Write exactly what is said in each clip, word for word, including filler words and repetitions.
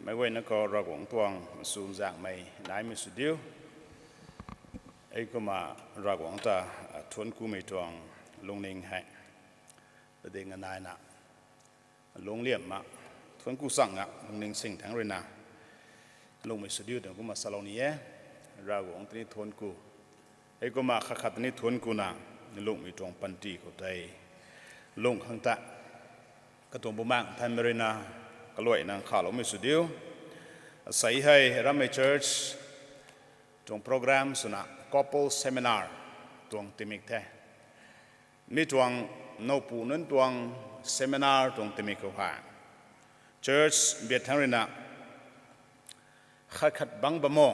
Meic guayna khou Ravguangc tuang nchumhzaenghmei naimei sw diu. Heikumna Ravguangc ta thuanc kumei tuang lungning hei lading naina lungc liamna thuanc ku changna lungning sing thangc ruina lungmei sw diu twna kumna salou ni e. Ravguangc ta ni thuanc ku. Heikumna khat khat ta ni thuanc kuna lungmei tuang panty khou tei lung khang ta katuang Bumaengh Nthanmei ruina kaluaina khanloumei sw diu. Asei hei Rammei Church tuang program swna couple seminar tuang tingmik the. Mi tuang nowpu nunc tuang seminar tuang tingmik khou hei church biak thangc ruina khat khat bangc bam o,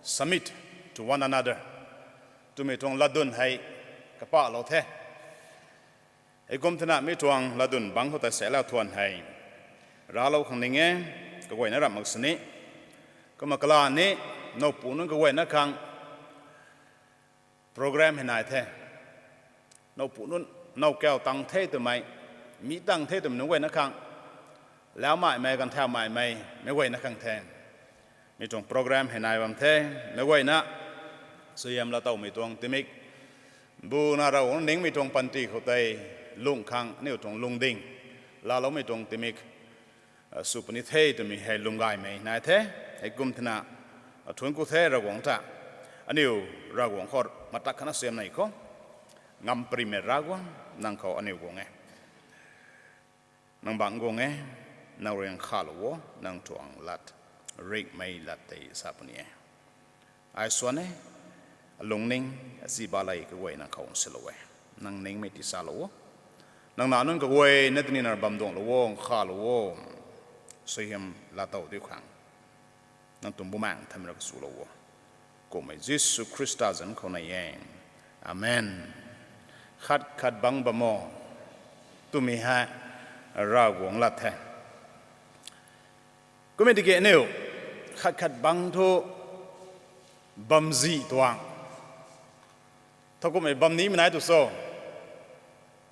submit to one another twmei tuang latdyn hei kapahlou the. Heikum thena mi tuang latdyn bangc khou ta sala thuan hei raclou khang ning e. Kaguayna ramh mak sini. Kumna kala ni nowpu nunc kaguayna khang program hei nai the. Nowpu nunc, now kau tang the twmei, mi tang the twmei nunc guayna khang, laumaimei, ganvthaumaimei meic guayna khang the. Mi tuang program hei nai bam the. Meic guayna suaihiam laatowmei tuang tingmik, buna Ravguangc ningmei tuang panty khou tei lung khang aniu tuang lungding laaloumei tuang tingmik sw puni the twmei hei lwmgaymei nai the. Heikum thena thuanc ku the Ravguangc ta. Aniu Ravguangc khou matak khatna suaihiam nei khou, ngamparymei Ravguangc, nang khou aniu guang e. Nang bangc guang e. Nang rui nkhavlou o, nang tuang lat ringhmei lat tei sa puni e. Ai swan e, alungning, aziba lei kaguay nang khou nsilou e. Nang ningmei tisalou o. Nang nac nunc kaguayna tini nang bam duanglou o, nkhavlou o. Suaihiam laatow diu khang nang tuang Bumaengh Nthanmei rui kachulou o. Kummei Jisu Khrista zanc khou nei e. Amen. Khat khat bangc bam o twmei hei Ravguangc lat the. Kummei tiki aniu khat khat bangc thu bamzih tuang, thowkumhmei bamnimei nai tu cho?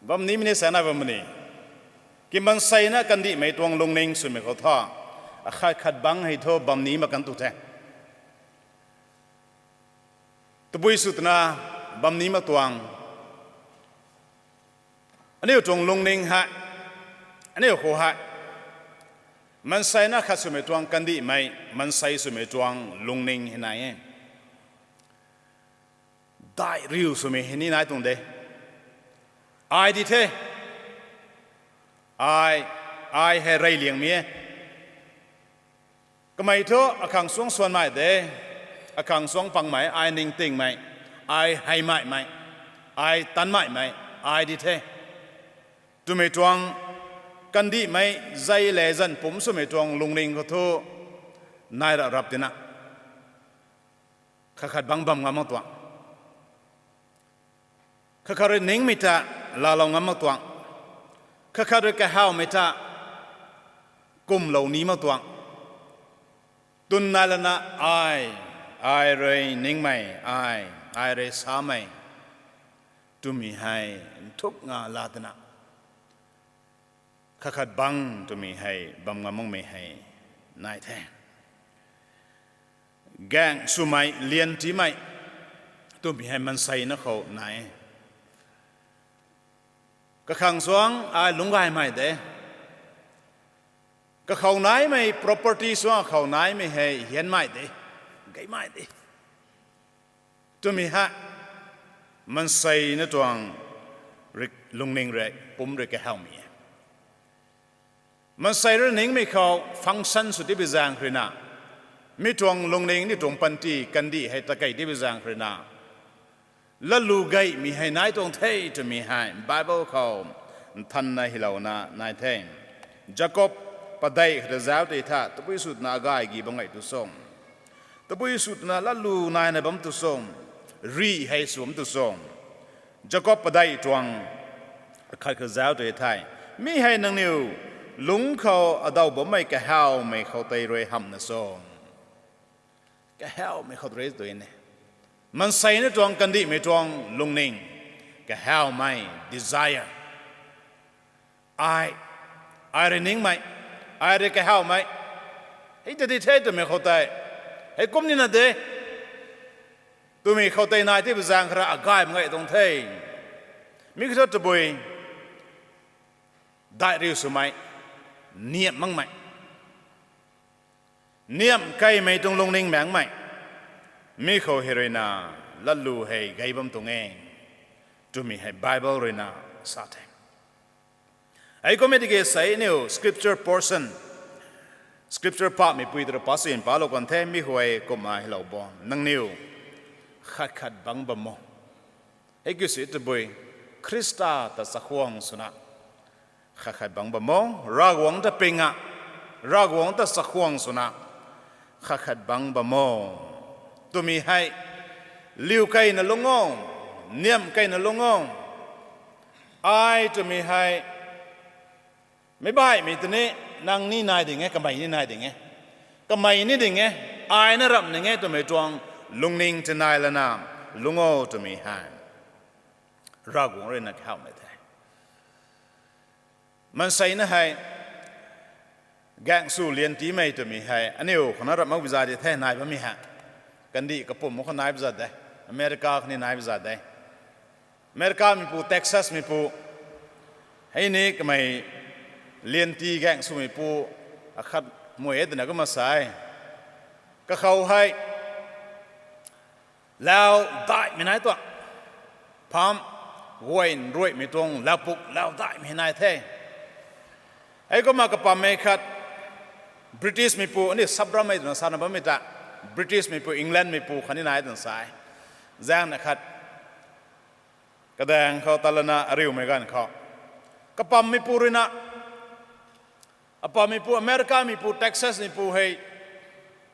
Bamnimei ni sa nai bam ni. Ki maanseina kandihmei tuang lungning swmei khou tha, akhat khat bangc hei thu bamni mak kan tu the. Tabui sw twna bamni mak tuang. Aniu tuang lungning hei, aniu khou hei, maanseina khat swmei tuang kandihmei, maansei swmei tuang lungning hei nai e. Daih riu swmei hei ni nai tuang de. Ai di the. Ai, ai hei reyliangmei e. Kamei thu akhang suang swanmei de, akhang suang pangmei, ai ningtingmei, ai heimeimei, ai tanmeimei, ai di the twmei tuang kandihmei, zei le zanc pumc swmei tuang lungning khou thu nai ra rap tina, khat khat bangc bam ngam mak tuang. Khat khat rui ningmei ta laalou ngam mak tuang. Khat khat rui kahawmei ta kumlou ni mak tuang. Twn nai lana ai, ai rui ningmei, ai, ai rui samei twmei hei nthuk nga la twna, khat khat bangc twmei hei bam ngam makmei hei nai the. Gaeng swmei, lian tiimei twmei hei maanseina khou nai. Kakhang suang ai lungc gaymei de. Kakhou naimei property suang khou naimei hei hianmei de, gaymei de twmei hei maanseina tuang lungning rui, pumc rui kahawmei e. Maansei rui ningmei khou function sw tipui zaeng kharuina, mi tuang lungning, ni tuang panty kandih hei takei tipui zaeng kharuina, latlu gaymei hei nai tuang the twmei hei Bible khou nthanna hylouna nai the. Jakob padeih khou ta zauc tei tha, tabui sw twna agay gi bam gay tu cho? Tabui sw twna latlu naina bam tu cho? Rih hei sw bam tu cho? Jakob padeih tuang khat khou zauc tei the. Mi hei nangniw lungc khou adaw bammei kahawmei khou tei rui hamhna cho? Kahawmei khou rui tu ne. Maanseina tuang kandihmei tuang lungning, kahawmei, desire. Ai, ai rui ningmei, ai rui kahawmei, Hei ta di the twmei khou tei, hei kum nina de twmei khou tei nai tipu zaeng khara agay mak ngai tuang the. Mi khou thu tabui daih riu swmei, niamh makmei, niamh kaimei tuang lungning maengmei, mi khou hei ruina latlu hei gay bam tuang e twmei hei Bible ruina sa the. Hei kummei tiki sei aniu scripture portion, scripture pamei pui tara pa sin palou kan the, mi huay kumna hei lou bo, nangniw khat khat bangc bam o. Hei kiu si tabui, Khrista ta chakhwang swna khat khat bangc bam o, Ravguangc ta ping a, Ravguangc ta chakhwang swna khat khat bangc bam o twmei hei, liu keyna lung o, niamh keyna lung o. Ai twmei hei, meic baihmei tei ni, nang ni nai ding e, kamei ni nai ding e, kamei ni ding e, ai na ramh ning e twmei tuang lungning tei nai lana lung o twmei hei Ravguangc ruina kahawmei the. Maansei na hei gaeng sw lian tiimei twmei hei aniu khou na ramh mak bi za di the, nai bammei hei. Kandih kapwm khou nai bi za de, America khou ni nai bi za de. Americameipu, Texasmeipu, hei ni kamei lian ti gaeng swmeipu akhat mui e twna kumna sa e. Kakhou hei lau daihmei nai tuang, pham guay nruaimei tuang laupuk lau daihmei nai the. Hei kumna kapammei khat Britishmeipu, aniu sap rammei twna sana bammei ta, Britishmeipu, Englandmeipu khatni nai twna sa e. Zaengna khat kadaeng khou talana ariumei ganv khou, kapammeipu ruina, apammeipu, Americameipu, Texasmeipu hei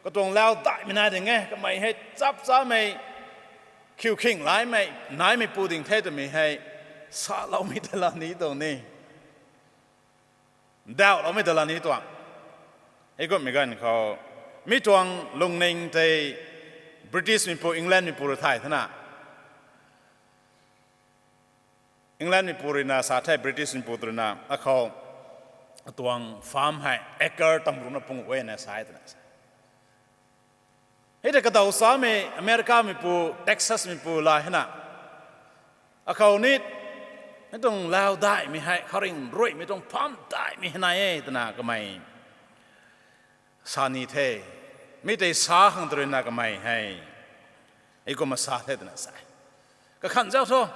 katuang lau daihmei nai ding e, kamei hei chap chamei, khiukhing laimei naimeipu ding the twmei hei saloumei ta la ni tuang ni, ndauhloumei ta la ni tuang. Hei kumhmei ganv khou, mi tuang lungning tei Britishmeipu, Englandmeipu rui thay thena, Englandmeipu ruina sa the, Britishmeipu ruina akhou atuang farm hei acre tamruna pung e na sa e twna sa. Hei ta kadaw samei Americameipu, Texasmeipu la hena, akhou ni, hei tuang lau daihmei hei khouringh nruaimei tuang farm daihmei hei nai e twna kamei sa ni the. Mi tei sa khang tw ruina kamei hei hei kumna sa the twna sa e. Kakhan zauc thu,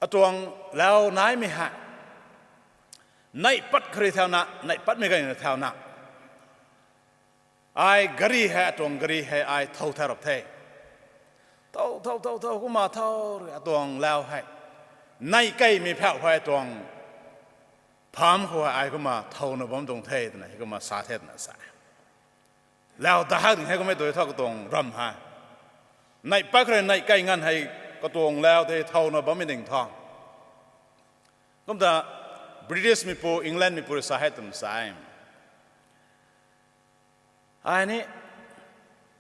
atuang lau naimei hei neih pat khou rui thauna, neih patmei ganv rui thauna, ai gari hei, atuang gari hei ai thow tha rap the. Thow, thow, thow, thow, kumna thow rui atuang lau hei neih keymei phauh hei atuang farm khou hei ai kumna thowna bam tuang the twna hei kumna sa the twna sa e. Lau ta hak ding hei kummei tu tho katuang ram hei. Neih pat khou rui neih key nganv hei katuang lau tei thowna bammei ding tho. Kumta Britishmeipu, Englandmeipu rui sa hei twna sa e. Ai ni,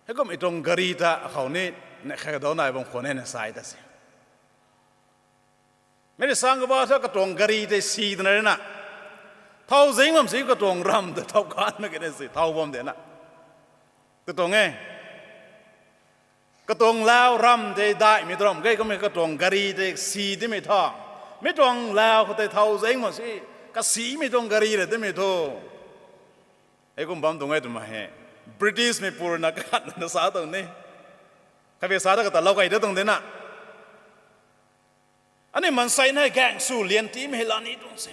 hei kumhmei tuang gari ta akhou ni, neih khat kadau nai bam khwan e na sa e ta se. Mi rui sang kaba thu katuang gari tei si twna rui na, thow zing bam si katuang ram ta thow kanmei kina si thow bam de na, katuang e. Katuang lau ram tei daihmei tu ram key kummei katuang gari tei si timei tho. Mi tuang lau khou tei thow zing bam si, kasimei tuang gari ra timei thu. Hei kum bam tuang e twmei hei Britishmeipu rui na kakhat na sa tuang ni. Khatni sa ta kata lou key ta tuang de na. Aniu maansei na hei gaeng sw lian tiimei hei la ni tuang se.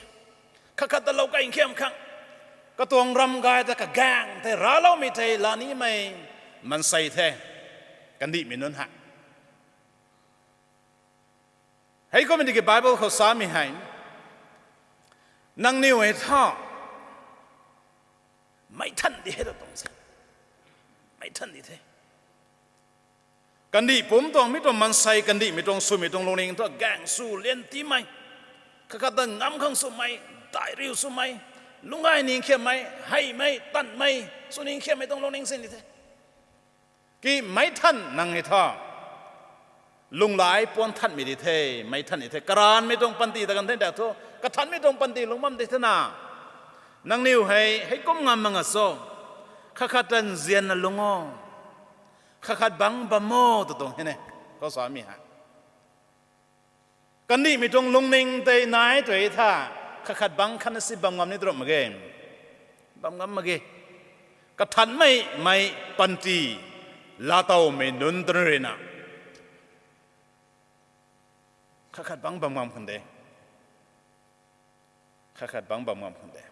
Khat khat ta lou key khiam khang, katuang ram gay ta kagaeng tei racloumei tei la nimei maansei the. Kandihmei nunc hei, hei kummei tiki Bible khou samei hei, nangniw hei tha meic than di hei ta tuang se. Meic than di the. Kandih pumc tuang, mi tuang maansei kandihmei tuang swmei tuang lungning thu gaeng sw lian tiimei, khat khat ta ngam khang swmei, daih riu swmei, lungcgay ning khiammei, heimei tanmei, sw ning khiammei tuang lungning sin di the. Ki meic than nang hei tha, lunghlaic puan thanmei di the, meic than di the, karanvmei tuang panty ta kan the ta thu, kathanmei tuang panty lungc bam di the na. Nangniw hei heikum ngam mak nga cho? Khat khat ta nzianna lung o. Khat khat bangc bam o tw tuang hei ne, khou samei hei. Kandihmei tuang lungning tei nai tw e tha, khat khat bangc khatna si bam ngam ni tw ram mak ge. Bam ngam mak ge. Kathanmei mei panty laatowmei nunc tw ruina khat khat bangc bam ngam khang de. Khat khat bangc bam ngam khang de.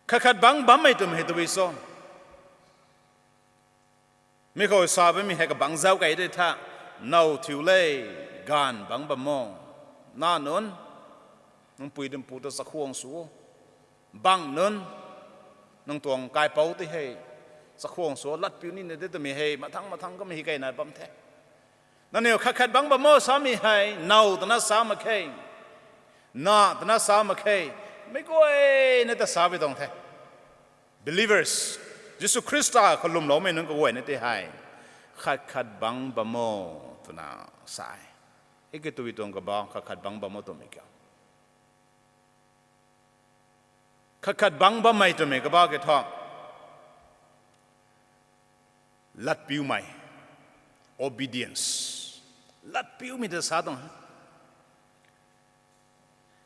Khat khat bangc bammei twmei hei tabui cho? Mi khou sa bammei hei kabangc zauc kei de tha, now thiu le, gaanv bangc bam o. Na nunc, nang pui dam pu ta chakhwang sw o. Bangc nunc, nang tuang kaipouc tei hei chakhwang sw o, lat piu nina de twmei hei mathang mathang kamei hei keyna bam the. Nangniw khat khat bangc bam o samei hei now twna sa mak khe. Na twna sa mak khe. Mei guayna ta sa pui tuang the. Believers, Jisu Khrista khou lwmloumei nunc kaguayna tei hei khat khat bangc bam o twna sa e. Hei ki tabui tuang kabah khat khat bangc bam o twmei kiu? Khat khat bangc bammei twmei kabah ki thu, latpiumei, obedience, latpiumei ta sa tuang.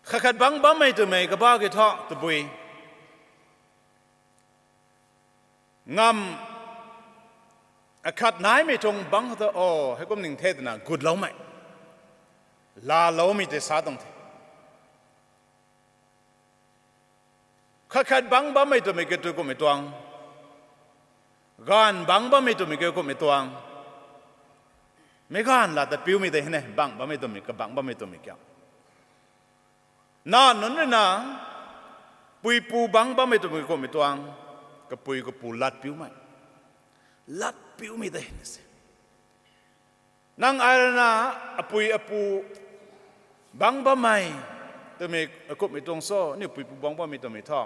Khat khat bangc bammei twmei kabah ki thu tabui ngam akhat naimei tuang bangc khou ta, o, heikum ning the twna gutloumei, laaloumei tei sa tuang the. Khat khat bangc bammei twmei kiu thu kumhmei tuang, gaanv bangc bammei twmei kiu kumhmei tuang. Meic gaanv lat ta piumei tei hei ne, bangc bammei twmei, kabangc bammei twmei kiu. Na nunc ruina, puipu bangc bammei twmei kumhmei tuang, kapui kapu latpiumei, latpiumei tei hei na se. Nang ai ruina, apui apu bangc bammei twmei kumhmei tuang cho, aniu puipu bangc bammei twmei thu,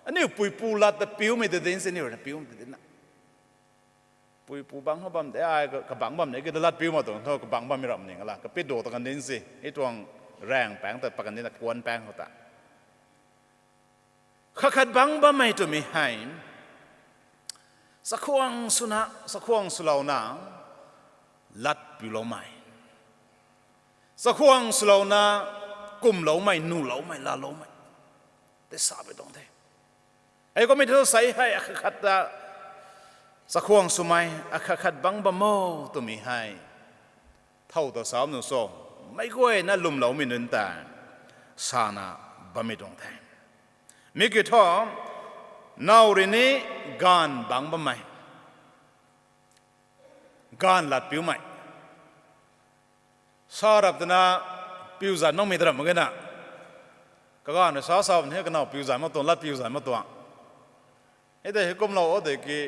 aniu puipu lat ta piumei tei din se, aniu ruina piumei tei dina. Puipu bangc khou bam de, ai kabangc bam de ki ta latpiu mak tuang thu, kabangc bammei ram ning la, kapit do ta kan din se, hei tuang raeng paeng ta pa kan dina kuan paeng khou ta. Khat khat bangc bammei twmei hei, chakhwang swna, chakhwang swlouna, latpiuloumei. Chakhwang swlouna, kumloumei, nuhloumei, laaloumei tei sa pui tuang the. Hei kumhmei thu sei hei akhat khat ta chakhwang swmei, akhat khat bangc bam o twmei hei thow ta sa nu cho, meic guayna lwmloumei nunc ta sana bammei tuang the. Mi ki thu, now rui ni gaanv bangc bammei, gaanv latpiumei. Sa rap twna piu zan makmei ta ram mak ge na. Kagaanv rui sa sa bam the, kanow piu zan mak tuang, latpiu zan mak tuang. Hei tei heikumlou o de ki,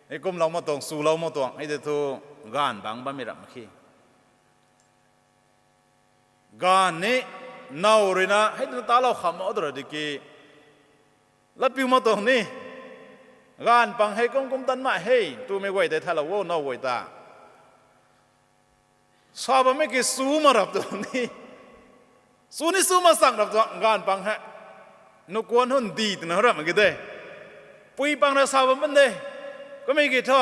heikumlou mak tuang, swlou mak tuang, hei tei thu gaanv bangc bammei ram mak khe. Gaanv ni, now ruina hei twna talou kham o tw ra di ki, latpiu mak tuang ni, gaanv pang hei kum kum tan mak hei twmei guay tei thalou o, now guay ta. Sa bammei ki su mak rap tuang ni. Su ni su mak sang rap tuang gaanv pang hei. Nukuan hun di twna ram mak ki de. Pui pang ra sa bam bam de. Kumhmei ki thu,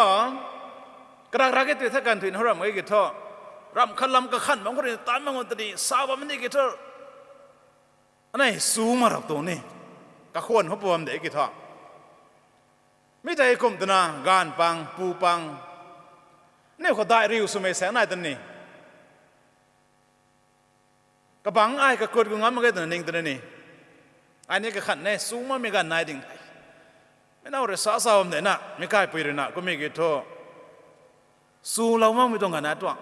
karak rak ki tei tha kan thuina ram mak ki thu, ramh khat lam kakhan bam khou rui tan mak ngun ta ni sa bam ni ki thu, anei su mak rap tuang ni. Kakhwan khou pu bam de ki thu. Mi tei kum twna gaanv pang, pu pang, aniu khou dai riu swmei saeng nai ta ni. Kabangc ai kakut khou ngam mak ge twna ning twna ni. Ai ni kakhan ne, su makmei ganv nai ding the. Mi now rui sa sa bam de na, mi kaipui ruina, kumhmei ki thu, swlou makmei tuang ganv nai tuang.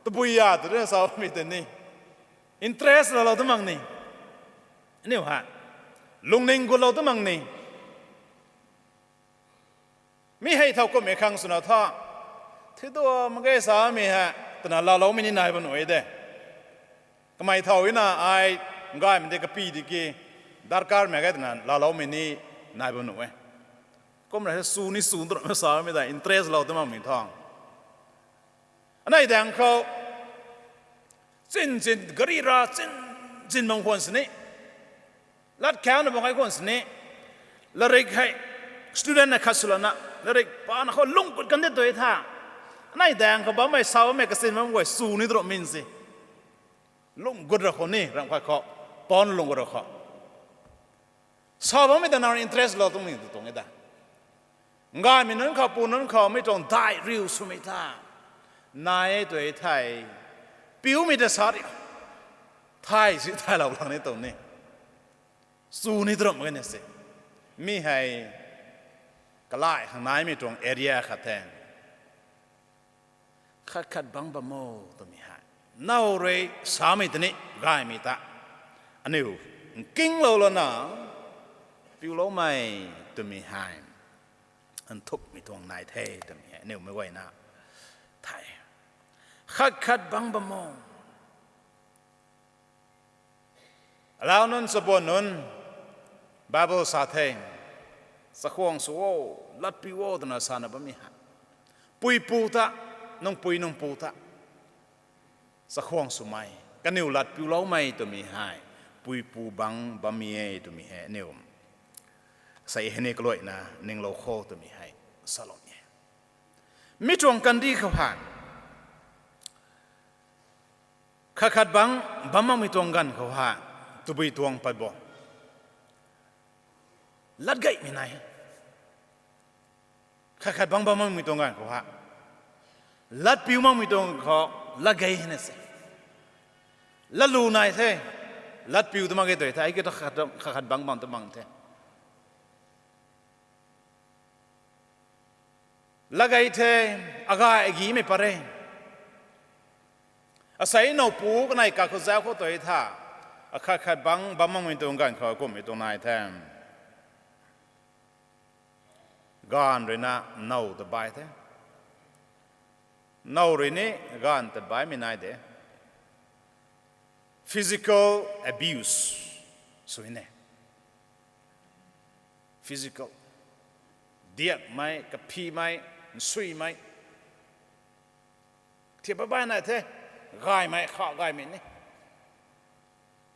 Tabui ya tw rui sa bammei tei ni. Interest laalou ta mak ni. Aniu hei lungning gutlou ta mak ni. Mi hei thow kumhmei khang swna tha, thi tu mak ge samei hei twna laaloumei ni nai bam nuh e de. Kamei thow ina ai gaymei tei kapy di ki, darkar mak ge twna laaloumei ni nai bam nuh e. Kum ra hei su ni su tu ramei samei ta interest lou ta makmei tha. Anei daeng khou, chin chin gari ra chin chin bam khwan sini. Lat khauna bam kai khwan sini, larik hei, student na khat swlana, larik pana khou lung gut kan de tui tha. Anei daeng khou bammei, sa bammei, kasin bammei guay sw ni dro min si. Lung gut ra khou ni, ram khat khou, pon lung gut ra khou. Sa bammei ta nang interest lou tuang ni tu tuang e da. Gaymei nunc khou, pu nunc khou, mi tuang dai riu swmei ta. Nai e tui thei. Piumei ta sa ri. Thai si thailou lang ni tuang ni. Sw ni dro mak ge na se. Mi hei, kalai khang naimei tuang area khat the. Khat khat bang bam o twmei hei. Now rui samei tini gaymei ta. Aniu, nkinglou lana, piuloumei twmei hei. Nthukmei tuang nai the twmei hei. Aniu mei guayna. Thei. Khat khat bang bam o. Alau nunc, chabuan nunc, Bible sa the, chakhwang sw o, latpiu o twna sana bammei hei. Puipu ta, nungpui nungpu ta, chakhwang swmei, kaniw latpiuloumei twmei hei, puipu bang bammei e twmei hei, aniu. Sei hei ni kaluaina, ninglou kho twmei hei, saloumei e. Mi tuang kandih khou hei. Khat khat bang, bam makmei tuang ganv khou hei. Tabui tuang pat bo. Latgeimei nai. Khat khat bang bam makmei tuang ganv khou hei. Latpiu makmei tuang khou, latgei na se. Latlu nai the. Latpiu tu mak ge tui the. Ai ki tu khat, khat bang bam tu mang the. Latgei the, agay agimei pat re. Asei nowpu kanei kakhou zauc khou tui tha. Akhat khat bang, bam makmei tuang ganv khou kummei tuang nai the. Gaanv rui na now ta bai the. Now rui ni gaanv ta baimei nai de. Physical abuse. Sw ne. Physical. Diakmei, kaphimei, nsuimei. Thiap babai nai the, gaymei, kha gaymei ni.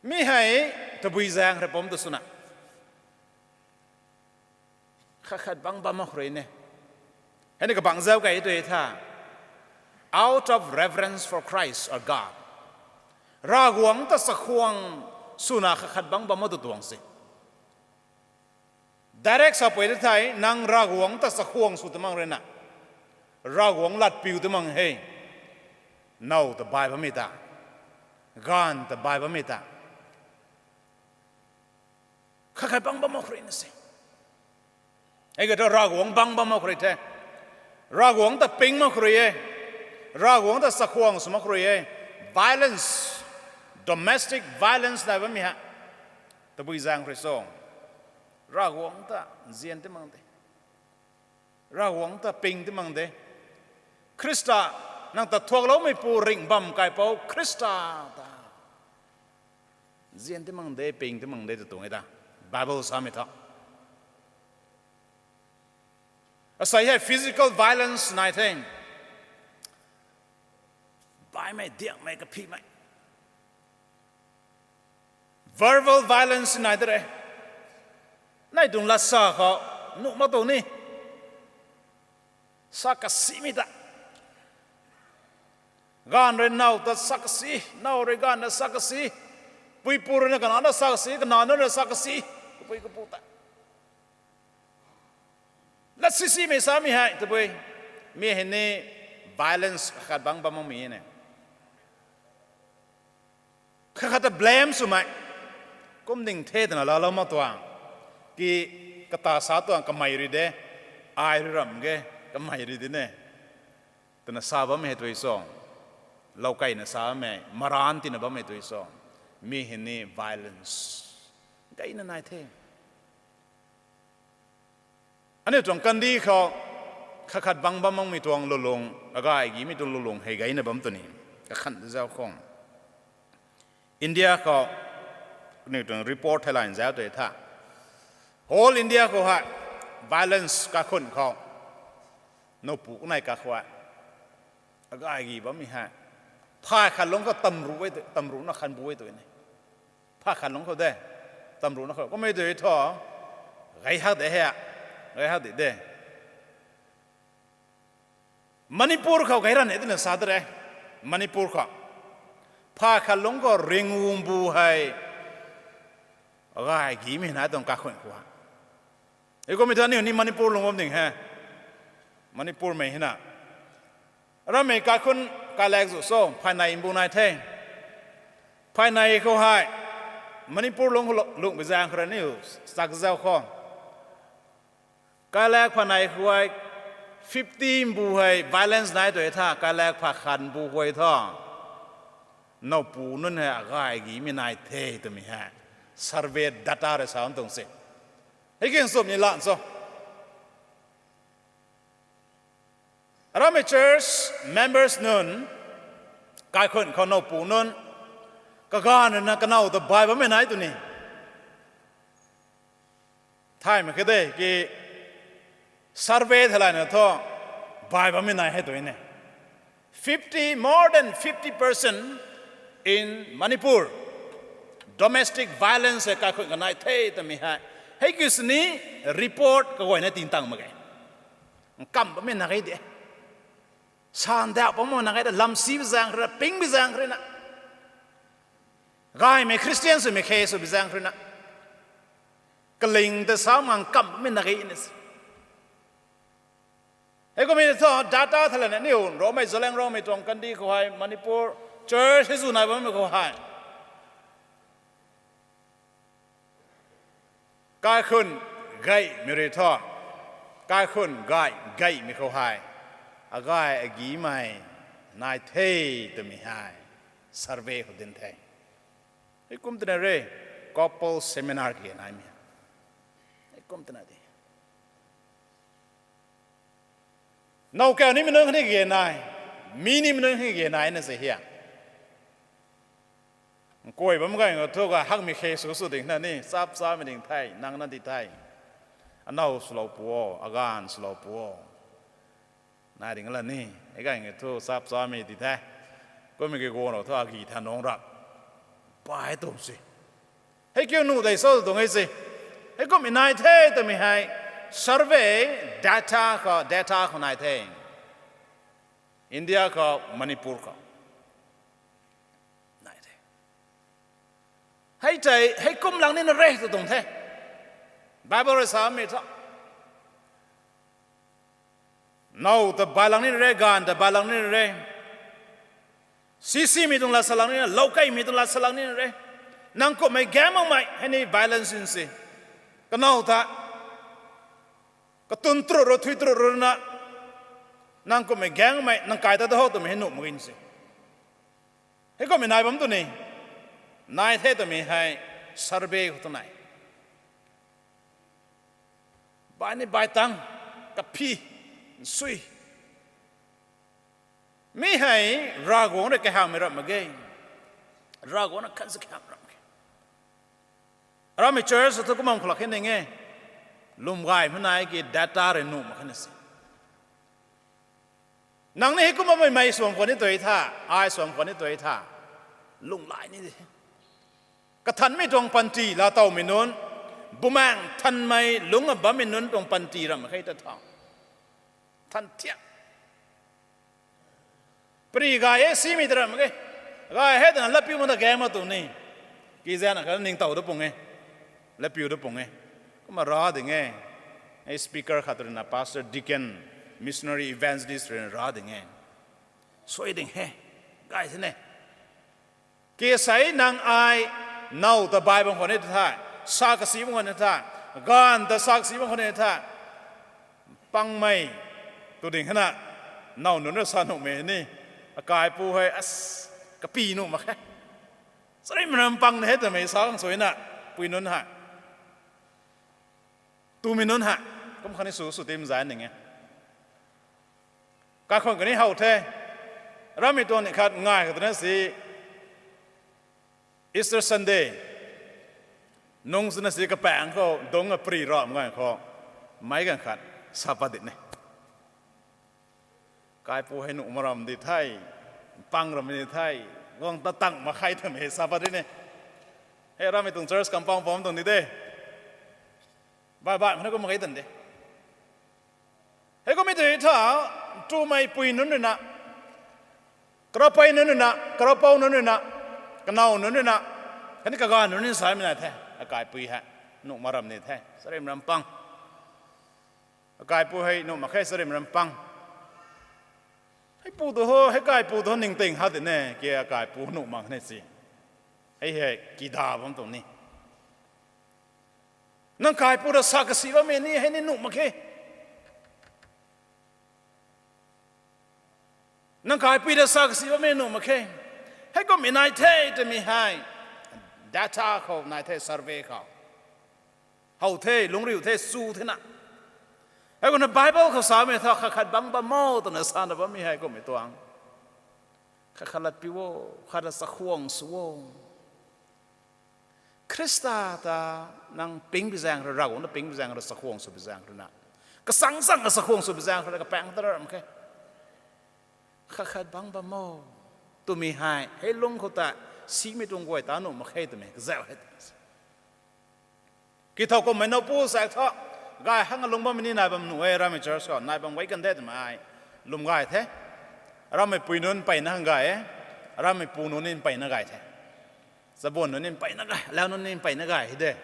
Mi hei, tabui zaeng rui pam ta swna. Khat khat bang bam mak rui ne. Hei ni kabang zauc kei tui tha. Out of reverence for Christ or God. Ravguangc ta chakhwang swna khat khat bang bam mak tu tuang se. Direct sapui de thei, nang Ravguangc ta chakhwang sw ta mang rui na. Ravguangc latpiu ta mang he. Now ta bai bammei ta. Gaanv ta bai bammei ta. Khat khat bang bam mak rui na se. Ei ka ta Ravguangc bang bam mak rui the. Ravguangc ta ping mak rui e. Ravguangc ta chakhwang sw mak rui e. Violence, domestic violence nai bammei ha. Tabui zaeng rui so. Ravguangc ta nzian ti mang de. Ravguangc ta ping ti mang de. Khrista, nang ta thuakloumeipu ringh bam kaipouc Khrista ta. Nzian ti mang de, ping ti mang de tu tuang e ta. Bible samei tho. Asei hei physical violence nai the. Baimei, diakmei, kaphimei. Verbal violence nai de re. Nai tuang latsa khou, nuh mak tuang ni. Sa kasimei ta. Gaanv rui now ta sa kasi, now rui gaanv na sa kasi. Puipu rui na kanac na sa kasi, kanac na rui sa kasi. Kapui kapu ta. Lat sisimei samei hei, tabui. Mi hei ni violence khat bang bam makmei ne. Khat khat ta blame swmei. Kum ding the twna laalou mak tuang. Ki kata sa tuang kamei rui de. Ai rui ram ge, kamei rui de ne. Twna sa bammei hei tui so. Loukeina sa bammei, maran tina bammei tui so. Mi hei ni violence. Gayna nai the. Aniu tuang kandih khou, khat khat bang bam makmei tuang lulung, agay gimei tuang lulung hei gayna bam tu ni. Kakhan zauc khang. India khou, aniu tuang report hei line zauc tei tha. Whole India khou hei, violence kakhun khou. Nowpu kanei kakhou hei. Agay gi bammei hei. Phay khat lungc khou tamruc e tu, tamruc na khan bu e tu ni. Phay khat lungc khou de. Tamruhna khou kummei tei thu, gay hak de he, gay hak di de. Manipur khou gay ran e twna sa de re. Manipur khou. Pha khat lungc khou ringwumbu hei. Gay gimei nai tuang kaikhunc khou ha. Hei kummei thu aniu ni Manipur lungc bam ding he. Manipur mei hina. Ramei kaikhunc kailak zu so, phaynei mbu nai the. Phaynei khou hei. Manipur lungc khou lungc bi zaeng khou rui aniu, chakzau khou. Kailak phaynei khou hei, fifty mbu hei violence nai tu tha, kailak pha khat mbu khou tha. Nowpu nunc hei agay gimei nai the twmei hei. Survey data rui sa tuang se. Hei kin sum ni lan so. Ramei church members nunc, kaikhunc khou nowpu nunc, kaganv rui na kanow ta bai bammei nai tu ni. Thay mak khe de ki survey theilayna thu, bai bammei nai hei tu ne. Fifty, more than fifty percent in Manipur, domestic violence hei kaikhunc kanai the twmei hei. Hei kiu sini report kaguayna tingtang mak ge. Kam bammei na ge de. Sandauh bammei na ge de, lam si bi zaeng rui na, ping bi zaeng rui na. Gaymei Christian swmei khe sw bi zaeng rui na. Kaling ta sa mang kam bammei na ge ni. Hei kummei thu data thalan aniu, Rongmei, Zeliangrongmei tuang kandi khou hei, Manipur, church hei zu nai bammei khou hei. Kaikhunc gaymei rui thu, kaikhunc gay, gaymei khou hei, agay agimei nai the twmei hei, survey khou dinc the. Hei kum twna re, couple seminar kage naimei. Hei kum twna di. Now kau nimei nunc khatni kage nai, mi nimei nunc khatni kage nai na se hia. Nkuay bam gay nga thu ga hakmei khe sw sw ding na ni, chap chamei ding the, nang na di the. Anow swlou pu o, aganv swlou pu o. Nai ding la ni, e gay nga thu chap chamei di the. Kummei ki guang rou thu agi tha nung rap. Pai tu si. Hei kiu nuh dei so tuang e se. Hei kummei nai the twmei hei survey data khou, data khou nai the. India khou, Manipur khou. Nai the. Hei tei, hei kum lang nina re tw tuang the. Bible rui samei thu. Now ta bai lang nina re, ganv ta bai lang nina re. Sisimei tuang lat sa lang nina, loukeimei tuang lat sa lang nina re. Nang kumhmei gaeng makmei, hei ni violence in se. Kanow ta. Katun trut ru, thui trut ru na. Nang kumhmei gaeng makmei, nang kai ta da ho twmei hei nuh mak in se. Hei kummei nai bam tu ni. Nai the twmei hei survey khou tu nai. Bai ni bai tang, kaphi, nsui. Mi hei Ravguangc rui kahawmei ram mak ge. Ravguangc na khan si kaham ram ge. Ramei church thu kumna khou lak khe ning e. Lwm gay hmei nai ki data rui nuh mak khe na se. Nang ni hei kumna mei mei suam khwan ni tu tha, ai suam khwan ni tu tha. Lunghlaic ni di. Kathanmei tuang panty laatowmei nunc, Bumaengh Nthanmei lungc a bammei nunc tuang panty ram khe ta tha. Than thiak. Pari gay e simei ta ram mak ge. Gay hei twna latpiu mak ta gaeng mak tu ni. Ki zaeng na kha ningtow da pung e. Latpiu da pung e. Kumna ra ding e. Hei speaker khat rui na pastor, deacon, missionary, evangelist rui na ra ding e. Suai ding he. Gay the ne. Kisei nang ai now ta bai bam khwan ni tu tha. Sa kasi bam khwan ni tha. Ganv ta sa kasi bam khwan ni tha. Pangmei tu ding hei na, now nunc ra sa nuhmei ni, akaipu hei, as, kapi nuh mak khe. Sarimei ram pang de he twmei sa khang suai na, pui nunc hei. Tumei nunc hei, kum khatni sw sw tim zay ning e. Kaikhunc kani how the, ramei tuang ni khat ngai khat na si, Easter Sunday nung swna si kapaeng khou dungc a pari ram ngai khou, meic ganv khat sa pat di ne. Kaipu hei nuh maram di the, pang ram di the, guang ta tang mak khe twmei sa pat di ne. Hei rammei tuang church compound pam tuang ni de. Bai bai mana kum kei tan de. Hei kummei tei tha, tumei pui nunc rui na, karaupei nunc rui na, karaupou nunc rui na, kanow nunc rui na, khatni kaganv nunc rui samei nai the. Akaipui hei nuh mak ram ni the, sarim ram pang. Akaipu hei nuh mak khe, sarim ram pang. Hei pu tu ho, hei kaipu tu ho ningting ha tine, ke akaipu nuh mak ne si. Hei hei kida bam tuang ni. Nang kaipu ra sa kasi bammei ni hei ni nuh mak khe. Nang kaipui ra sa kasi bammei nuh mak khe. Hei kummei nai the twmei hei data khou nai the, survey khou how the, lungriu the, su the na. Hei kumna Bible khou samei tha khat khat bang bam o twna sana bammei hei kummei tuang. Khat khat lat piu o, khat ra chakhwang sw o. Khrista ta nang ping bi zaeng rui, Ravguangc na ping bi zaeng rui, chakhwang sw bi zaeng rui na, kasang sang na chakhwang sw bi zaeng rui na kapaeng ta ram khe. Khat khat bang bam o twmei hei hei lung khou ta simei tuang guay ta nuh mak khe twmei kazauh hei. Kithau kummei nowpu sa thu, gay hang lung bammei ni nai bam nuh e, rammei church khou nai bam gay kan the twmei ai lwm gay the. Rammei pui nunc mpeyna hang gay e, rammei pu nunc ni mpeyna gay the. Chabuan nunc ni mpeyna gay, alau nunc ni mpeyna gay hei de.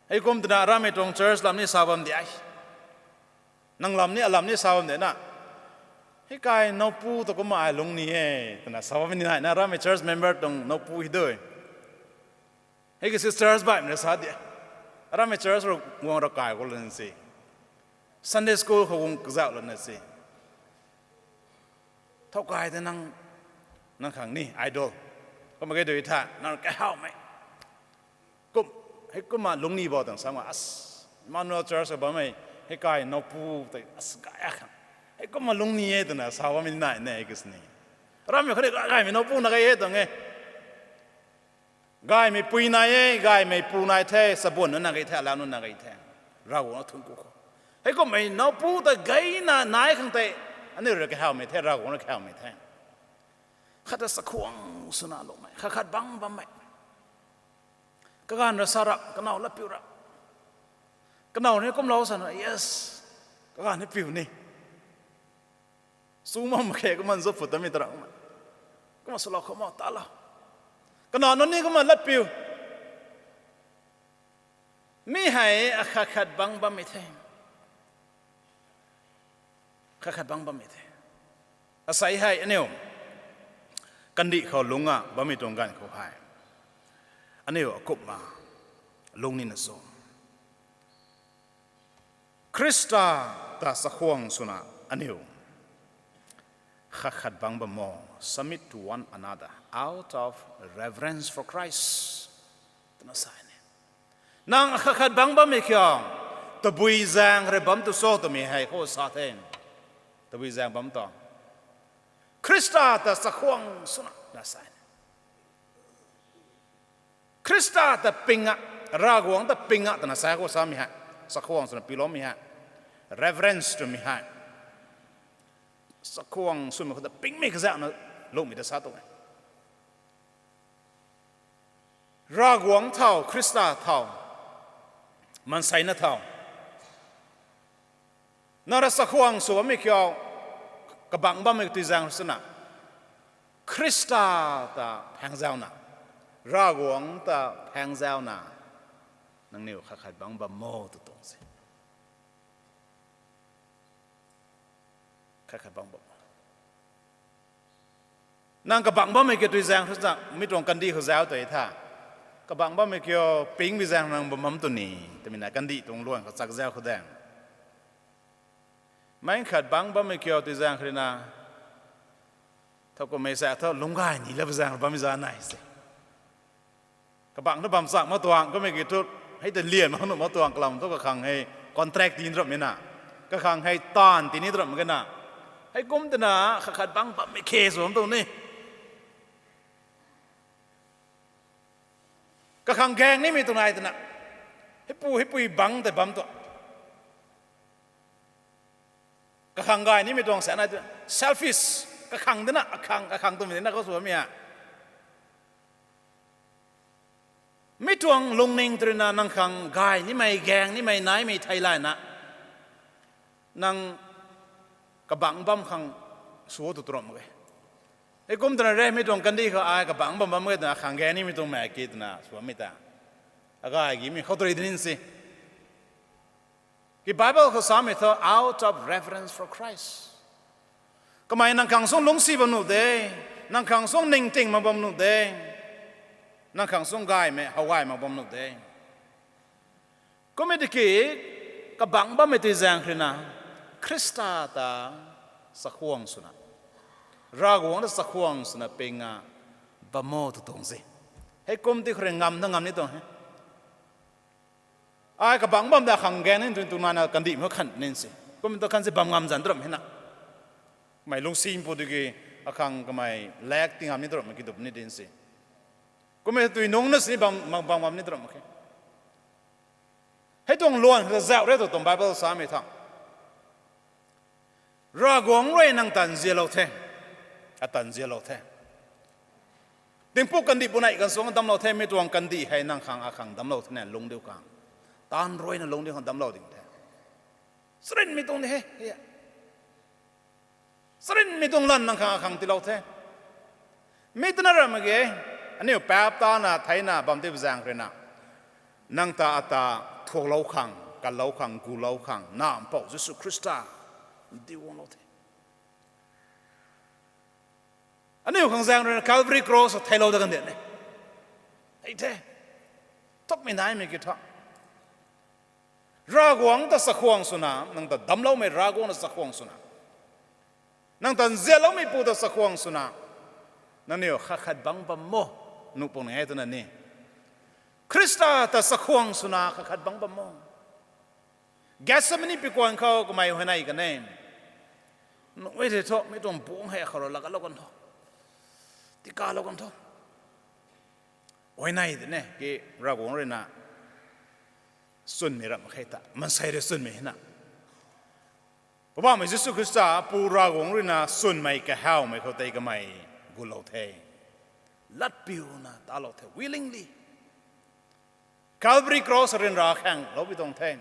Hei kum twna rammei tuang church lam ni sa bam di ai. Nang lam ni alam ni sa bam de na. Hei kai nowpu ta kumna ai lung ni e twna sa bam ni nai na, rammei church member tuang nowpu hei dui. Hei ki sisters baihmei rui sa di. Rammei church rui guang ra kai khou lun si, Sunday school khou guang kazauh lana si. Thowkai ta nang, nang khang ni idol. Kumna kei dui tha, nang kahawmei. Kum, hei kumna lungni bo twna sa nga, as, Emmanuel Church khou bammei, hei kai nowpu tei as gay a khang, hei kumna lungni e twna sa bammei nai ne, hei ki sini. Rammei khatni gaymei nowpu na gay e tuang e. Gaymei pui nai e, gaymei pu nai the, chabuan nunc na gay the, alau nunc na gay the. Ravguangc na thuanc ku khou, hei kummei nowpu ta gayna nai khang tei, aniu rui kahawmei the, Ravguangc rui kahawmei the. Khat ta chakhwang swna lungmei, khat khat bang bammei. Kaganv ra sa ra, kanow lat piu ra. Kanow ni kumlou sana, yes, kaganv ni piu ni. Su mam khe kumna zu phut tamei ta ra kumna, kumna swlou khou ma ta lou. Kanow nunc ni kumna lat piu. Mi hei akhat khat bang bammei the. Khat khat bang bammei the. Asei hei aniu kandih khou lungc a bammei tuang ganv khou hei, aniu akumna lungc nina cho? Khrista ta chakhwang swna aniu khat khat bang bam o, submit to one another out of reverence for Christ twna sa ni. Nang khat khat bang bammei kiu, tabui zaeng rui bam tu cho twmei hei khou sa the. Tabui zaeng bam tu, Khrista ta chakhwang swna na sa ni. Khrista ta ping a, Ravguangc ta ping a twna sa khou samei hei, chakhwang swna piloumei hei, reverence twmei hei, chakhwang swmei khou ta pingmei kazauhna lungmei ta sa tuang e. Ravguangc thau, Khrista thau, maanseina thau, nang rui chakhwang sw bammei kiu, kabang bammei tui zaeng swna, Khrista ta phaeng zauna, Ravguangc ta phaeng zauna, nangniw khat khat bang bam o tw tuang se. Khat khat bang bam o. Nang kabang bammei kiu tui zaeng swna mi tuang kandih khou zauc tei tha, kabang bammei kiu pingmei zaeng nang bam bam tu ni, twmei na kandih tuang luan khou chak zauc khou daeng. Meic khat bang bammei kiu tui zaeng kharina, thowkumhmei sa thu lungc gay ni la ba zaeng bammei za nai se. Kabang thu bam chak mak tuang, kummei ki thu, hei ta lian mak nuh mak tuang, kalam thu kakhang hei contract tii ni ramhmei na, kakhang hei taanv tii ni ramh mak kena, hei kum twna khat khat bang bammei khe sw bam tuang ni. Kakhang gaeng nimei tuang nai twna, heipu heipui bang tei bam tuang. Kakhang gay nimei tuang sa nai twna selfish, kakhang dina akhang, akhang twmei dina khou sw bammei a. Mi tuang lungning tw ruina nang khang gay nimei, gaeng nimei, naimei theilayna nang kabangc bam khang sw tu turam mak e. Heikum twna re, mi tuang kandih khou ai kabangc bam bam e twna khang gaeng nimei tuang mak ki twna sw bammei ta, agay gimei khou tu rui di nin si. Ki Bible khou samei thu, out of reverence for Christ. Kamei nang khang sung lungcsi bam nuh de, nang khang sung ningting mak bam nuh de, nang khang sung gaymei, how gay mak bam nuh de. Kummei tiki, kabangc bammei tei zaeng ruina, Khrista ta chakhwang swna, Ravguangc ta chakhwang swna pinga bam o tu tuang se. Heikum ti khou rui ngam na ngam ni tuang he. Ai kabangc bam da khang gaeng ni tw tuang nana kandih mak khan nin se. Kummei tu khan se bam ngam zan turam hena. Kamei lungcsi pu tiki, akhang kamei lak ti ngam ni turam ki dup ni din se. Kummei tui nungc na sini bam, bam ngam ni turam mak khe. Hei tuang luan kha zauh re tu tuang Bible samei tha. Ravguangc rui nang ta nzianlou the, ata nzianlou the. Tingpuk kandih punei kan suang damclou the, mi tuang kandih hei nang khang akhang damclou the na lungcdiu khang, taanv ruina lungcdiu khang damclou ding the. Charynmei tuang ni he, charynmei tuang lan nang khang akhang tiilou the. Mi twna ram mak ge, aniu paap tana theina bam tei zaeng ruina, nang ta ata thuaklou khang, kanlou khang, gulou khang, Nac Mpouh Jisu Khrista ndiu guanglou the. Aniu khang zaeng ruina Calvary Cross theilou da kan dian e. Hei the, thukmei naimei ki thu, Ravguangc ta chakhwang swna, nang ta damcloumei Ravguangc ta chakhwang swna, nang ta nzianloumeipu ta chakhwang swna, nangniw khat khat bangc bam o, nuh pung ni e twna ni. Khrista ta chakhwang swna khat khat bangc bam o. Gethsemani pikuan khou kamei huayney kan e. Nuh e tei thu, mi tuang bungc hei khou rui laatlou kan tho, tikalou kan tho. Huayney tei ni ki Ravguangc ruina chwnmei ram khe ta, maansei rui chwnmei hena. Poubauhmei Jisu Khrista Pu Ravguangc ruina chwnmei kahawmei khou tei kamei gulou the. Latpiuna talou the, willingly. Calvary Cross ryanra khaengloupui tuang the.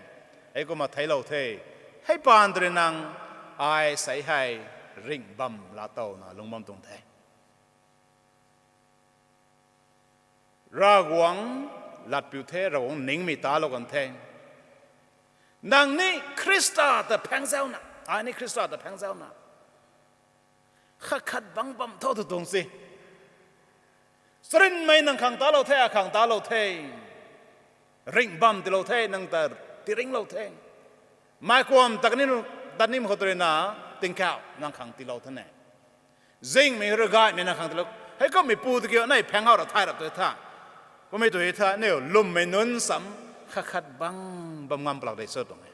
Heikumna theiclou the. Hei paan tw rui nang ai sei hei ringh bam laa towna lungc bam tuang the. Ravguangc latpiu the, Ravguangc ningmei talou kan the. Nang ni Khrista ta phaengzauna, ai ni Khrista ta phaengzauna, khat khat bangc bam tho tu tuang se. Charynmei nang khang talou the, akhang talou the. Ringh bam tiilou the, nang ta tiiringlou the. Meic kuam tat ni, tat ni khou tw rui na, tingkauh nang khang tiilou the ne. Zingmei rui gaymei nang khang tiilou. Heikummeipu tiki anei phaeng how ra thay rap tu tha. Kummei tu tha, aniu lwmmei nunc sam khat khat bang bam ngam palak de cho tuang e.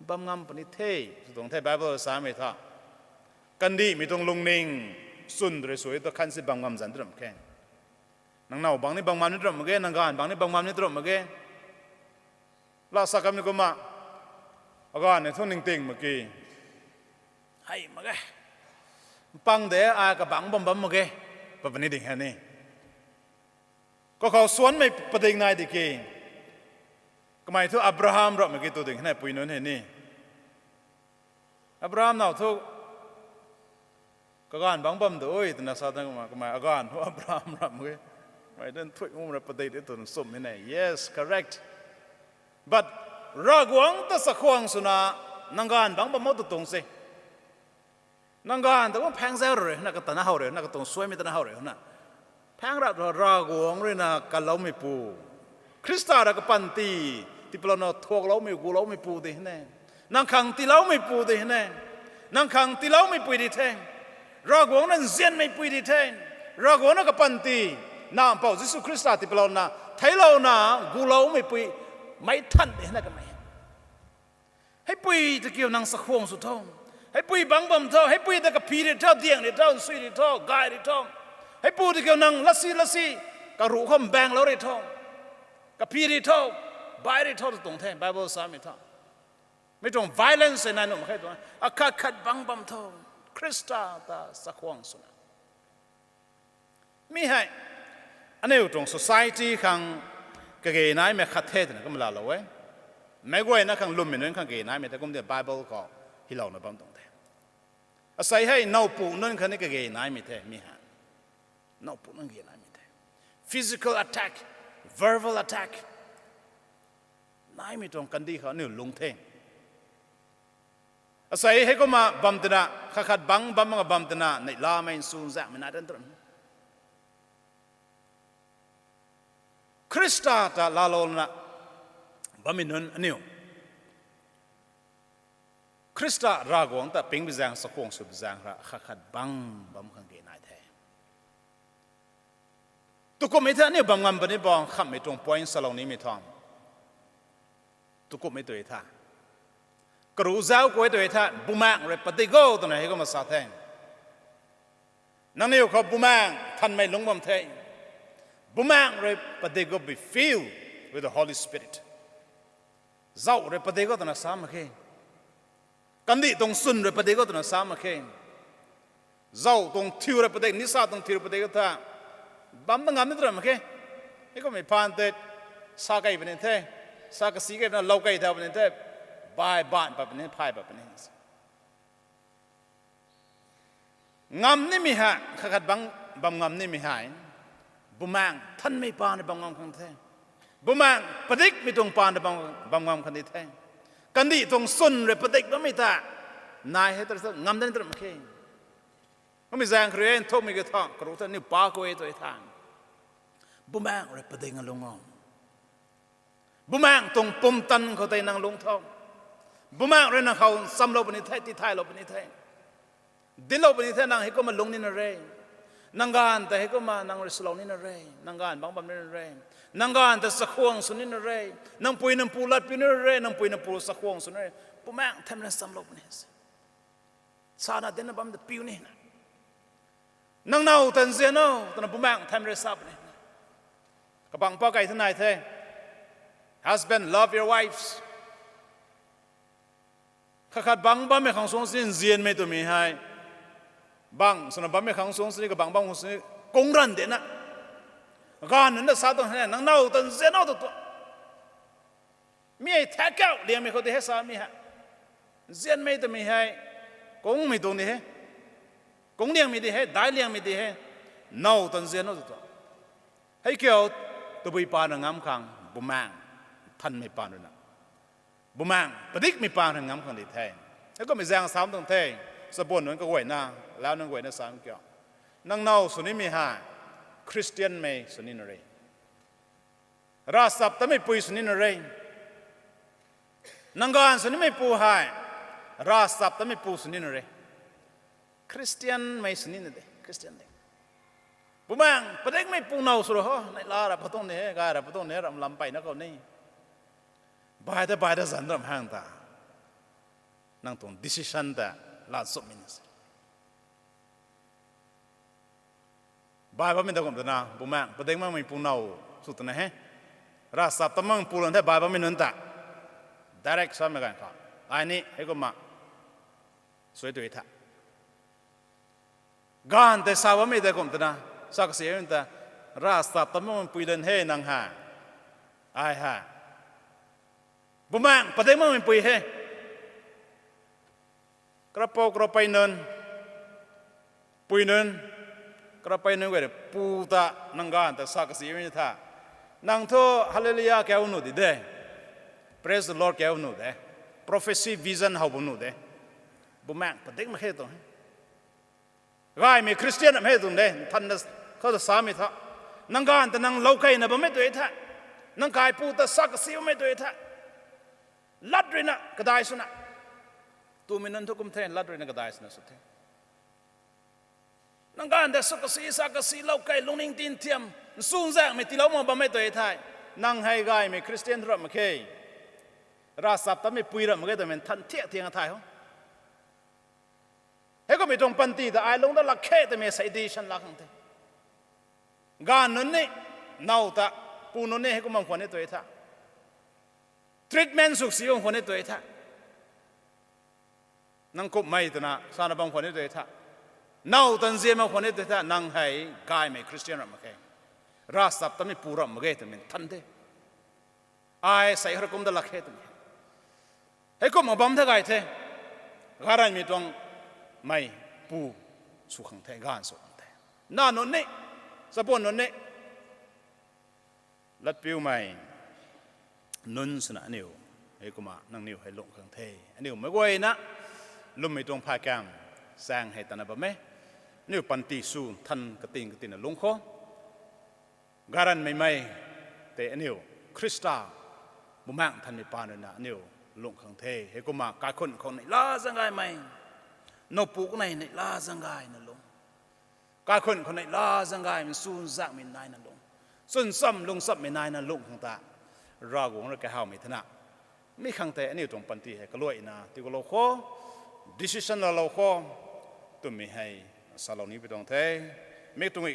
Bam ngam puni the, sw tuang the Bible samei tha. Kandihmei tuang lungning chwn rui sw e tu khan si bam ngam zan tu ram khe. Nang now bang ni bam ngam ni tu ram mak ge, nang gaanv bang ni bam ngam ni tu ram mak ge. Laa sa kamei kumna, agaanv ni thu ningting mak ki, hei mak ge, mpang de, ai kabangc bam bam mak ge, pa puni ding he ni. Kakhou suanmei pading nai di ki, kamei thu Abraham ram mak ki tu ding he na, pui nunc hei ni. Abraham now thu, kagaanv bangc bam de ui twna sa tang kumna, kamei agaanv thu Abraham ram mak ge. Kamei tun thuy mum ra padei de twna sumh ni ne. Yes, correct. But Ravguangc ta chakhwang swna, nang gaanv bangc bam o tu tuang se. Nang gaanv ta kum phaeng zau rui na, katana how rui na, katuang suaimei tana how rui na, phaeng rap ra Ravguangc rui na kaloumeipu, Khrista ra kapanty, tiipalouna thuakloumei, guloumeipu di he ne. Nang khang tiiloumeipu di he ne. Nang khang tiiloumeipui di the. Ravguangc na nzianmeipui di the. Ravguangc na kapanty, Nac Mpouh Jisu Khrista tiipalouna, theiclouna, guloumeipui, meic than di he na kamei. Heipui ta kiu nang chakhwang sw tho. Heipui bangc bam tho. Heipui ta kaphi ri tho, diang ri tho, nsui ri tho, gay ri tho. Heipu ta kiu nang latsi latsi, karuh khou mbaenglou ri tho, kaphi ri tho, bai ri tho tu tuang the Bible samei tha. Mi tuang violence hei nai nuh mak khe tuang. Akhat khat bangc bam tho. Khrista ta chakhwang swna. Mi hei, aniu tuang society khang, Kage naimei khat the twna kum laalou e. Meic guayna khang lwmmei nunc khang kage naimei the kum di Bible khou hylouna bam tuang the. Asei hei nowpu nunc khatni kage naimei the mi hei. Nowpu nunc kage naimei the. Physical attack, verbal attack naimei tuang kandih khou aniu lung the. Asei hei kumna bam twna, khat khat bang bam mak bam twna neihlamei nsunzaenghmei nai tan tram. Khrista ta laalouna bammei nunc aniu Khrista Ravguangc ta pingpui zaeng, chakhwang swpui zaeng ra khat khat bang bam khang kage nai the. Tukumhmei the aniu bam ngam puni bang khamhmei tuang point salou nimei thu. Tukumhmei tei the. Karu zauc khou tei the, Bumaengh rui padik o twna hei kumna sa the. Nangniw khou Bumaengh Nthanmei lungc bam the. Bumaengh rui padik o, be filled with the Holy Spirit. Zauc rui padik o twna sa mak khe. Kandih tuang chwn rui padik o twna sa mak khe. Zauc tuang thiu rui padik, nisa tuang thiu rui padik o tha. Bam ta ngam ni tram mak khe. Hei kummei phaan tei sa kei puni the. Sa kasi kei puni, lou kei thau puni the. Bai baanv pat puni, phay pat puni. Ngam nimei hei, khat khat bang bam ngam nimei hei, Bumaengh Nthanmei paan rui bam ngam khang the. Bumaengh padikmei tuang paan rui bam, bam ngam khang di the. Kandih tuang chwn rui padik bammei ta nai hei tei ngam dan tram mak khe. Kummei zaeng khou rui nthukmei kiu tho, karu tha aniu pa khou e tei tha. Bumaengh rui padik nga lung o. Bumaengh tuang pumtan khou tei nang lungc tho. Bumaengh rui nang khou nchamlou puni the, tithaylou puni the. Dinclou puni the, nang hei kumna lungc nina re. Nang gaanv ta hei kumna nang rui swlou nina re. Nang gaanv bangc bam nina re. Nang gaanv ta chakhwang sw nina re. Nang pui nang pu lat piu nina re. Nang pui nang pu chakhwang sw nina re. Bumaengh Nthanmei rui nchamlou puni. Sana dinna bam ta piu nina. Nang now ta nzian o, twna Bumaengh Nthanmei rui sa puni. Kabangc pa kei tha nai the. Husband, love your wives. Khat khat bangc bammei khang suang sini nzianmei twmei hei, bangc swna bammei khang suang sini, kabangc bam khang sini, kung ranv dena, gaanv nunc ta sa tuang hei, nang now ta nzian o tw tuang. Mi hei thak kauh liangmei khou di hei sa mi hei. Nzianmei twmei hei, kungmei tuang di hei. Kung liangmei di hei, daic liangmei di hei. Now ta nzian o tw tuang. Hei kiu, tabui paan rui ngam khang, Bumaengh Nthanmei paan rui na. Bumaengh padikmei paan rui ngam khang di the. Hei kummei zaeng sam tuang the, chabuan nunc kaguayna, lau nunc guayna sam kiu. Nang now sw nimei hei, Khristianmei sw nina re. Ravchaptatmei pui sw nina re. Nang gaanv sw nimei pu hei, ravchaptatmei pu sw nina re. Khristianmei sw nina de, Khristian de. Bumaengh padikmei pu now sw ru ho, neihla ra patuang ni hei, gay ra patuang ni hei, ram lam peyna khou ni. Bai ta, bai ta zanc ram hang ta. Nang tuang decision ta, laa chumhmei na se. Bai bammei ta kum twna, Bumaengh padikmei pu now sw twna he. Ravchaptatmei pu lan the bai bammei nunc ta. Direct samei ganv khou. Ai ni, hei kumna. Sui tui tha. Gaanv tei sa bammei ta kum twna, sa kasi nunc ta. Ravchaptatmei pui lan he nang hei. Ai hei. Bumaengh padikmei pui he. Karapou karapei nunc, pui nunc, karapei nunc guay rui pu ta nang gaanv ta sa kasimei tha. Nang thu Hallelujah kiu nuh di de. Praise the Lord kiu nuh de. Prophecy, vision how bu nuh de. Bumaengh padik mak khe tuang he. Gaymei Christian ram he tuang de. Nthanna khou ta samei tha. Nang gaanv ta nang lou keyna bammei tu e tha. Nang kaipu ta sa kasi bammei tu e tha. Lat ruina kadai swna. Twmei nunc thu kum the, lat ruina kadai swna sw the. Nang gaanv ta sw kasi, sa kasi, lou key, lungning tinthiam, nsunzaenghmei tiilou mak bammei tu e thei. Nang hei gaymei Christian thu ram mak khe. Ravchaptatmei pui ram mak khe twmei nthan thiak thiang a thay ho. Heikummei tuang panty ta ai lungc dat lak khe twmei sei di shan lak khang the. Gaanv nunc ni, now ta, pu nunc ni heikum bam khwan ni tu e tha. Treatment sw si bam khwan ni tu e tha. Nang kummei twna sana bam khwan ni tu e tha. Now ta nzian bam khwan ni tu e tha, nang hei gaymei Christian ram mak khe. Ravchaptatmei pu ram mak khe twmei nthan the. Ai sei khou rui kum da lak khe twmei, heikumna bam the gay the. Garanvmei tuang mei pu sw khang the, ganv sw khang the. Na nunc ni, chabuan nunc ni, latpiumei nunc swna aniu, heikumna nangniw hei lungh khang the. Aniu meic guayna lwmmei tuang phay kaeng chaeng hei tana bam e. Aniu panty sw than kating katina lungh khou, garanvmei mei tei aniu Khrista Bumaengh Nthanmei paan ruina aniu lungh khang the. Heikumna kaikhunc khou neihla zaeng gaymei, nowpu kanei neihla zaeng gayna lung, kaikhunc khou neihla zaeng gaymei, chunzaenghmei naina lung, chwn cham lung chammei naina lungh khang ta, Ravguangc rui kahawmei thena, mi khang tei aniu tuang panty hei kaluaina tii kalou kho, decision laalou kho, twmei hei salou ni pi tuang the. Mi tuang